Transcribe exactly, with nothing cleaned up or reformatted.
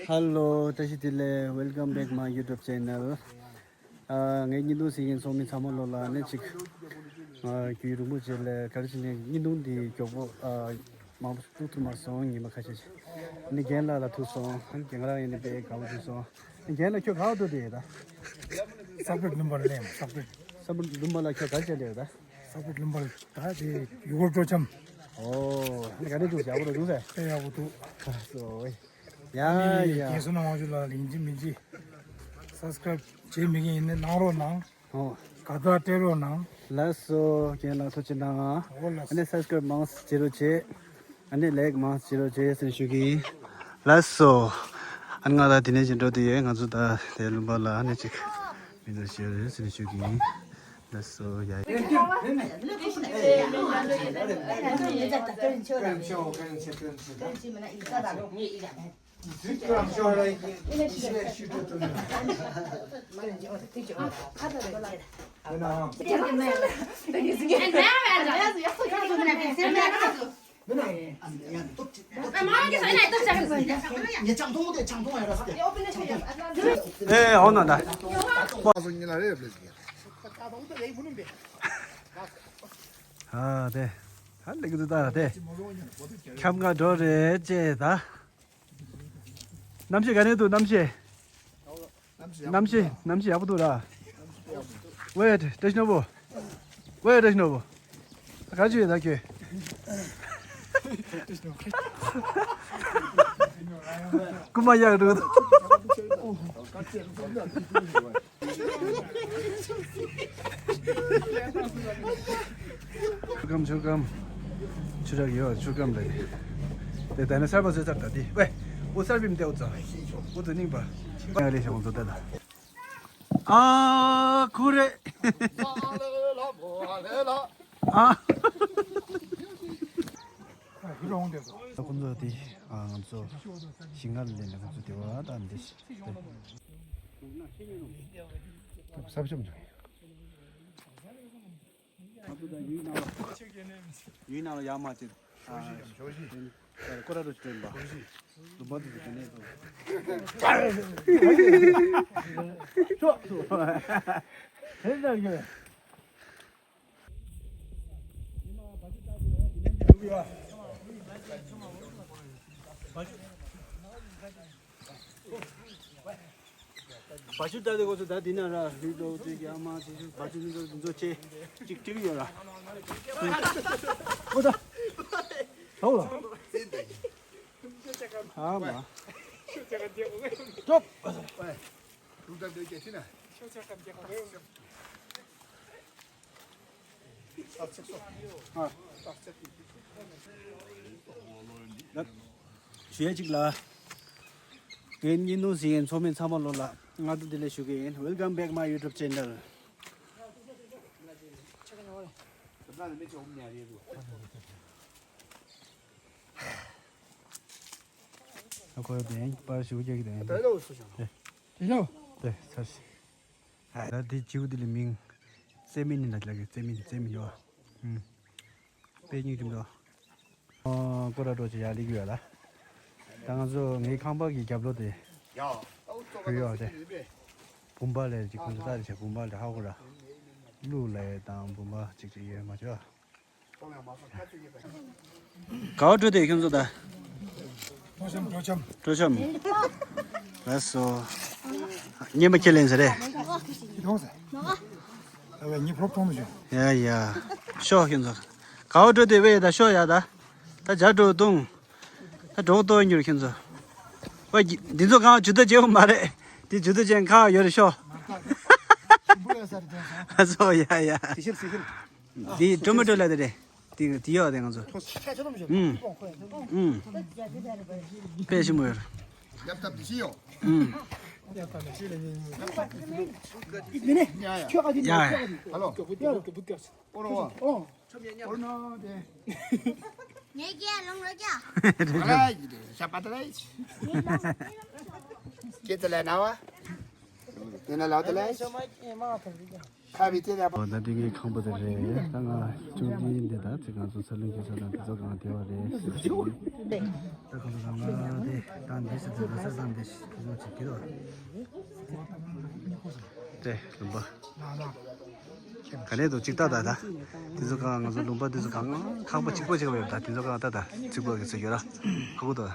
Hello, བཀྲ་ཤིས་བདེ་ལེགས། Welcome back my YouTube channel. ཨ། ངའི་བརྙན་ཐུང་གཟིགས་མཁན་ཚོགས་མི་ཚང་མ་ལོ་ལ་ནི་ཅིག་ཨ། རྒྱུན་རིང་པོ་རྗེས་ལ་ག་རེ་ཟེར་ནས་བརྙན་ཐུང་འདི་མགྱོགས་པོ་ཨ། མང་པོ་ཐུག་ཐུབ་མ་སོང་། ཉི་མ་ཁ་ཤས་ཤིག་ནི་རྒན་ལགས་ལ་ཐུག་སོང་། ཨ་ནི་རྒན་ལགས་རང་ཡིན་ནི་དཔེ་དགའ་པོ་ཐུག་སོང་། རྒན་ལགས་ཁྱོད་ག་པར་འགྲོ་བསྡད་ཡོད་ད། ས་བགྲེས་ལུང་པར་སླེབས། ས་བགྲེས། ས་བགྲེས་ལུང་པ་ལ་ཁྱོད་ག་རེ་བྱས་བསྡད་ཡོད་ད། ས་བགྲེས་ལུང་པར་ད་དེ་ཡུལ་སྐོར་སྤྲོ་འཆམ། ཨོ། ཨ་ནི་ག་འདྲ་འདུག་ཡག་པོ་འདུག་ཟེར། དཔེ་ཡག་པོ་འདུག་ཨ་སོ། ཡ་ཡ། རྒན་བསོད་ནམས་དབང་ཕྱུག་ལགས་ལ་ཡིན་གཅིག་མིན་གཅིག་སབ་སི་ཀ་རེབ་བྱེད་མི་མཁན་ཡིན་ན་གནང་རོགས་གནང་། ཨོ། དགའ་རྟགས་སྤྲད་རོགས་གནང་། ལགས་སོ། རྒན་ལགས་ཐུགས་རྗེ་གནང་། འོ་ལགས་སོ། ཨ་ནི་སབ་སི་ཀ་རེབ་མང་ཙམ་བྱེད་རོགས་བྱེད། ཨ་ནི་ལའིཀ་མང་ཙམ་བྱེད་རོགས་བྱེད་ཟེར་ནས་ཞུ་གི་ཡིན། ལགས་སོ། ཨ་ནི་ང་ད་དེ་ནས་ཅིག་འགྲོ་དུས་ཡོད། ང་ཚོ་ད་དེ་ལུང་པ་ལ་ཨ་ནི་ཅིག་མི་ཚོ་ཞིག་ཡོད་རེད་ཟེར་ནས་ཞུ་གི་ཡིན། ལགས་སོ། ཡ་ཡ། ཨེ། འོ་ན་ད། ཨ་དེ། ཧ་ལས་ཀྱི་འདུག་ད་དེ། ཁྱམས་ཁ་འགྲོ་རེད་ཅེས་ད། གནམ་གཤིས་ག་ནས་འདུག་གནམ་གཤིས། གནམ་གཤིས། གནམ་གཤིས་ཡག་པོ་འདུག་ར། ཝེ། བཀྲ་ཤིས་ནོར་བུ། ཝེ། བཀྲ་ཤིས་ནོར་བུ། ག་ཅི་ཡོད་ད་ཁྱོད། རྐུན་མ་གཡག་འགྲོ། ཆུ་སྐམ། ཆུ་སྐམ། ཆུ་རག་ཡོད། ཆུ་སྐམ་རེད། དེ་ད་ནི་གསར་པ་བཟོས་ཚར་ད་དེ། ཝེ། འོ་གསར་པའི་མི་དེ་འོ་ཙང་། འོ་ཙང་རྙིང་པ། ཡང་རེ་ཞིག་འོ་ཙང་ལྟ་ད། ཨ་ཁུ་རེ། ཨ། ཁོང་ཚོ་དེ། ཨ། ང་ཚོ་ཞིང་ཁ་ལ་ལེན་ནས་ཁོང་ཚོ་དེ་བ་དང་འདི་ས་ཆ་མ་འཇོག་ཡུལ་ནང་ལ་ཡར་མ་ཅིག་ཨ། ཀོ་ར་རུ་སྟོན་པ། ལུང་པ་དེ་ཚོ་ནས་འདུག་བ་ཅུ་ད་དེ་ཁོ་ཚོ་ད་འདི་ན་ར་རུས་ལོ་དེ་རྒྱ་མ་དེ་ཚོ་བ་ཅུ་འདི་ཚོ་འདི་ཚོ་ཆེ་གཅིག་སྤྲིག་ཡོད་ར། ཨོ་ད། ཨོ་ལ། ཨ་མ། ཅོབ། ཞུ་ཡ་གཅིག་ལ། ངའི་བརྙན་ཐུང་གཟིགས་མཁན་ཚོགས་མི་ཚང་མ་ལོ་ལ་སྔ་དྲོ་བདེ་ལེགས་ཞུ་གི་ཡིན། Welcome back my YouTube channel. ཨ་ཁོ་དེ་པར་ཞུ་རྒྱག་གི་དེ། དེ་ལོ། དེ་ཚར་ཞིག་ད་དེ་བྱིའུ་དེ་ལ་མིང་རྩེ་མིན་ལ་ལ་གི་རྩེ་མིན། རྩེ་མིན་ཡོད། ཨུམ། དཔེ་སྙིང་རྗེ་མོ་འདུག་ཨོ། ཀོ་ར་ཀྲོ་ཅིག་ཡར་སླེབས་ཀྱི་ཡོད་ལ། ད་ང་ཚོ་ངའི་ཁང་པ་གི་རྒྱབ་ལོགས་དེ་བུད་ཡོད་རེད། བུམ་པ་ལས་ཅིག་ཁོང་ཚོ་ལྟ་རེ་བྱས། བུམ་པ་ལས་ཧ་གོ་ར། ཀླུ་ལས་དང་བུམ་པ་ཅིག་ཅིག་ཡོད་མ་བྱོས། ག་པར་འགྲོ་དེ་ཁྱོད་ཚོ་ད། སྤྲོ་འཆམ། སྤྲོ་འཆམ། སྤྲོ་འཆམ། ལགས་སོ། སྙེ་མ་ཁྱེར་ལེན་ཟེར་རེད། ཡོང་ཟེར། ཨ་ཝེ་ཉི་ཕོབ་གཏོང་མི་བྱུང་། ཡ་ཡ། ཤོག་ཁྱོད་ཚོ། ག་པར་འགྲོ་དེ་ཝེ་ད་ཤོག་ཡ་ད། ད་ཇ་འགྲོ་བཏུང་། ད་འགྲོ་ལྟོ་ཉུར་ཁྱོད་ཚོ། ཝེ་འདི་ཚོ་གང་ཇུ་ད་བྱེད་འོ་མ་རེད། དེ་ཇུ་ད་བྱེད་ཁ་ཡོད་རེད་ཤོག་ཨ་ཚོ་ཡ་ཡ། དེ་ཤིར་སི་ཤིར། དེ་ཊོ་མེ་ཊོ་ལ་དེ་རེད། དེ་དེ་ཡོད་དེ་ང་ཚོ། ཨུམ། ཨུམ། དཔེ་ཞིམ་པོ་ཡོད་རེད། རྒྱབ་ཐབས་དེ་ཤི་ཡོད། ཨུམ། ཡ་ཡ། ཧ་ལོ། ཨོ་རོ་བ། ཨོ་ནོ་དེ། ངས་ཀྱང་ལོང་རོ་ཀྱང་། ཨ་ལ་ཡི་དེ་ཤ་པ་ཏ་ལ་ཡི། ཀྱེ་ཏ་ལ་ན་བ། དེ་ན་ལ་ཏ་ལ་ཡི། ཁ་བི་ཏེ་ལ། ཨོ་ད་དེ་གའི་ཁང་པ་དེ་རེད། ད་ང་ཅུང་ཏི་འདི་ད་ཚིག་ང་ཚོ་ས་ལུང་གི་ས་དང་དེ་ཚོ་གང་བདེ་བ་རེད་ཟེར་གྱི། ད་ཁོ་ཚོ་གང་ང་དེ་ད་འདི་ཟེར་ད་ས་ས་འདི་ཁོ་ཚོ་ཅིག་གི་རོ། དེ་ལུང་པ་ག་ནས་དུ་ཅིག་ད་ད་ད་དེ་ཚོ་གང་ང་ཚོ་ལུང་པ་དེ་ཚོ་གང་ཁང་པ་གཅིག་པ་ཅིག་བ་ཡོད། ད་དེ་ཚོ་གང་ད་ད་ཚིག་པ་གི་ཚོ་ཡོད་ར་ཁ་ཁུ་ད།